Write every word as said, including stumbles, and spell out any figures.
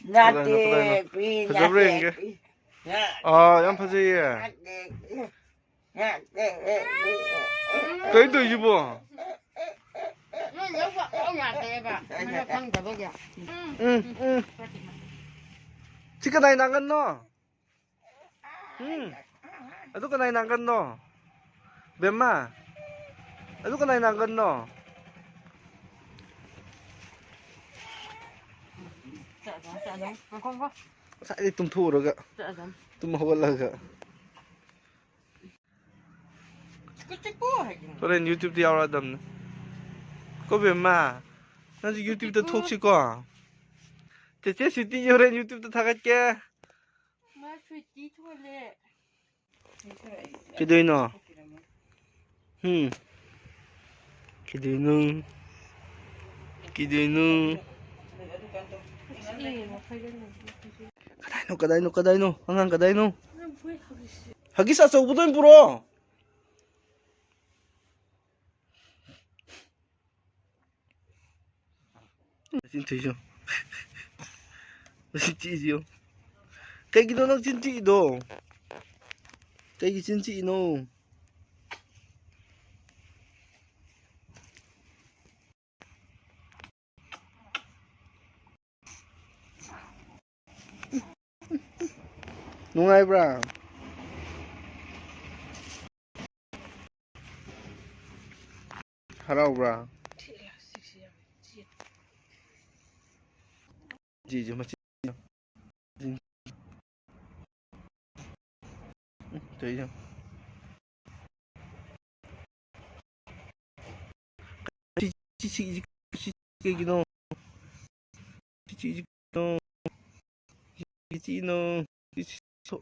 ꯅꯠꯇꯦ, ꯀꯗꯥꯏꯅꯣ, ꯀꯗꯥꯏꯅꯣ? ꯄꯤ, ꯐꯖꯕ꯭ꯔꯥ ꯅꯠꯇꯦ, ꯌꯦꯡꯒꯦ꯫ ꯄꯤ꯫ ꯑꯥ, ꯌꯥꯝ ꯐꯖꯩꯌꯦ꯫ ꯅꯠꯇꯦ, ꯅꯠꯇꯦ꯫ ꯀꯩꯅꯣ ꯇꯧꯔꯤꯁꯤꯕꯣ? ꯅꯣꯏ ꯂꯧꯕ ꯂꯧ ꯌꯥꯗꯦꯕ, ꯃꯁꯛ ꯈꯪꯗꯕꯒꯤ꯫ ꯎꯝ, ꯎꯝ꯫ ꯁꯤ ꯀꯅꯥꯏ ꯅꯥꯡꯒꯟꯅꯣ? ꯎꯝ꯫ ꯑꯗꯨ ꯀꯅꯥꯏ ꯅꯥꯡꯒꯟꯅꯣ? ꯕꯦꯝꯃ, ꯑꯗꯨ ꯀꯅꯥꯏ ꯅꯥꯡꯒꯟꯅꯣ? ꯉꯁꯥꯏꯗꯩ ꯇꯨꯝꯊꯣꯛꯎꯔꯒ, ꯇꯨꯝ ꯍꯧꯒꯠꯂꯒ꯫ ꯍꯣꯔꯦꯟ YouTube ꯇ ꯌꯥꯎꯔꯛꯑꯗꯝꯅꯦ꯫ ꯀꯣ ꯕꯦꯝꯃ, ꯅꯪꯁꯨ YouTube ꯇ ꯊꯣꯛꯁꯤꯀꯣ꯫ ꯆꯦꯆꯦ ꯁ꯭ꯋꯤꯇꯤꯁꯦ ꯍꯣꯔꯦꯟ YouTube ꯇ ꯊꯥꯒꯠꯀꯦ꯫ ꯃꯥ ꯁ꯭ꯋꯤꯇꯤ ꯊꯣꯜꯂꯦ꯫ ꯀꯩꯗꯧꯏꯅꯣ? ꯍꯨꯝ? ꯀꯩꯗꯧꯏꯅꯣ? ꯀꯩꯗꯧꯏꯅꯣ? ꯀꯗꯥꯏꯅꯣ, ꯀꯗꯥꯏꯅꯣ, ꯀꯗꯥꯏꯅꯣ? ꯑꯉꯥꯡ ꯀꯗꯥꯏꯅꯣ? ꯍꯒꯤꯁ ꯑꯆꯧꯕꯗꯣ ꯑꯣꯏꯅ ꯄꯨꯔꯛꯑꯣ꯫ ꯃꯆꯤꯟ ꯊꯤꯔꯤꯁꯤ ꯌꯦꯡꯉꯨ꯫ ꯃꯆꯤꯟ ꯊꯤꯔꯤꯁꯤ ꯌꯦꯡꯉꯨ꯫ ꯀꯩꯒꯤꯅꯣ ꯅꯪ ꯆꯤꯟ ꯊꯤꯛꯏꯗꯣ? ꯀꯩꯒꯤ ꯆꯤꯟ ꯊꯤꯛꯏꯅꯣ? ꯅꯨꯡꯉꯥꯏꯕ꯭ꯔꯥ? ꯍꯔꯥꯎꯕ꯭ꯔꯥ? ꯁꯤꯁꯦ ꯃꯆꯤꯟ꯫ ꯇꯧꯔꯤꯁꯦ꯫ ꯁꯤ, ꯁꯤ, ꯁꯤ, ꯁꯤ ꯀꯩꯒꯤꯅꯣ? ꯁꯤ, ꯁꯤ, ꯁꯤ ꯀꯩꯒꯤꯅꯣ? ꯁꯤ, ꯁꯤ, ꯁꯤ,